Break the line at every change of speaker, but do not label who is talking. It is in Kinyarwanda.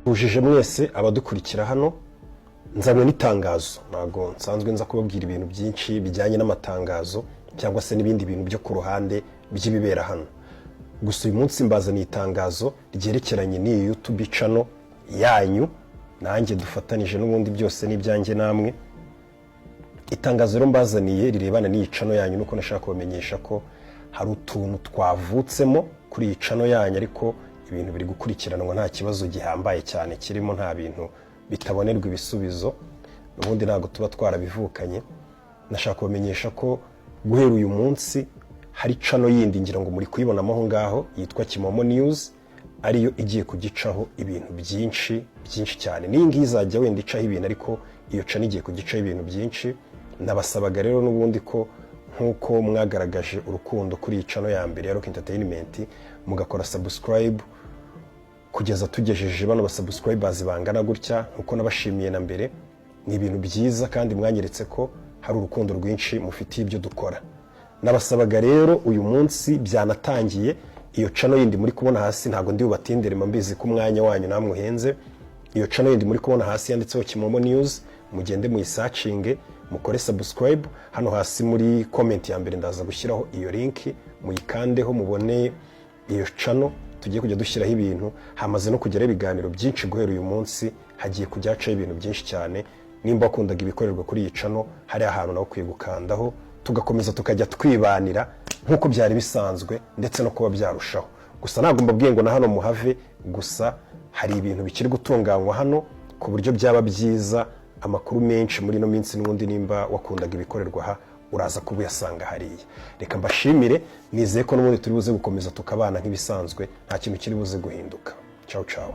Bujije mwese abadukurikira hano, nzanywe n'itangazo. Ntabwo nsanzwe nza kubabwira ibintu byinshi bijyanye n'amatangazo cyangwa se n'ibindi bintu byo ku ruhande by'ibibera hano. Gusa uyu munsi mbazaniye itangazo ryerekeranye n'iyi YouTube channel yanyu, nanjye dufatanije n'ubundi, byose n'ibyanjye namwe. Itangazo rero mbazaniye rirebana n'iyi channel yanyu, nuko nashaka kubamenyesha ko hari utuntu twavutsemo kuri iyi channel yanyu, ariko ibintu biri gukurikiranwa, nta kibazo gihambaye cyane kirimo, nta bintu bitabonerwa ibisubizo, ubundi ntabwo tuba twarabivukanye. Nashaka kubamenyesha ko guhera uyu munsi hari channel yindi, ngira ngo muri kuyibonamo aho ngaho, yitwa Kimomo News, ariyo igiye kugicaho ibintu byinshi byinshi cyane. N'iyi ngiyi izajya wenda icaho ibintu, ariko iyo channel igiye kugicaho ibintu byinshi. Nabasabaga rero n'ubundi ko nk'uko mwagaragaje urukundo kuri iyi channel ya mbere ya Rock Entertainment, mugakora subscribe kugeza tugejeje bano ba subscribers bangana gutya, nkuko nabashimiye na mbere, ni ibintu byiza kandi mwanyeretse ko hari urukundo rwinshi mufitiye ibyo dukora. Nabasabaga rero, uyu munsi byanatangiye, iyo channel yindi muri kubona hasi, ntabwo ndi bubatindire, mbizi ko umwanya wanyu namwe uhenze. Iyo channel yindi muri kubona hasi yanditseho Kimomo News, mugende muyisearchinge, mukore subscribe. Hano hasi muri comment ya mbere ndaza gushyiraho iyo link, muyikandeho mubone iyo channel tugiye kujya dushyiraho ibintu. Hamaze no kugeraho ibiganiro byinshi. Guhera uyu munsi hagiye kujya hacaho ibintu byinshi cyane. Nimba wakundaga ibikorerwa kuri iyi channel, hari ahantu nawe ukwiye gukandaho, tugakomeza tukajya twibanira nk'uko byari bisanzwe, ndetse no kuba byarushaho. Gusa ntabwo mbabwiye ngo na hano muhave, gusa hari ibintu bikiri gutunganywa hano ku buryo byaba byiza. Amakuru menshi muri ino minsi n'ubundi, nimba wakundaga ibikorerwa aha, uraza kuba uyasanga hariya. Reka mbashimire, nizeye ko n'ubundi turi buze gukomeza tukabana nk'ibisanzwe, nta kintu kiri buze guhinduka. Ciao ciao.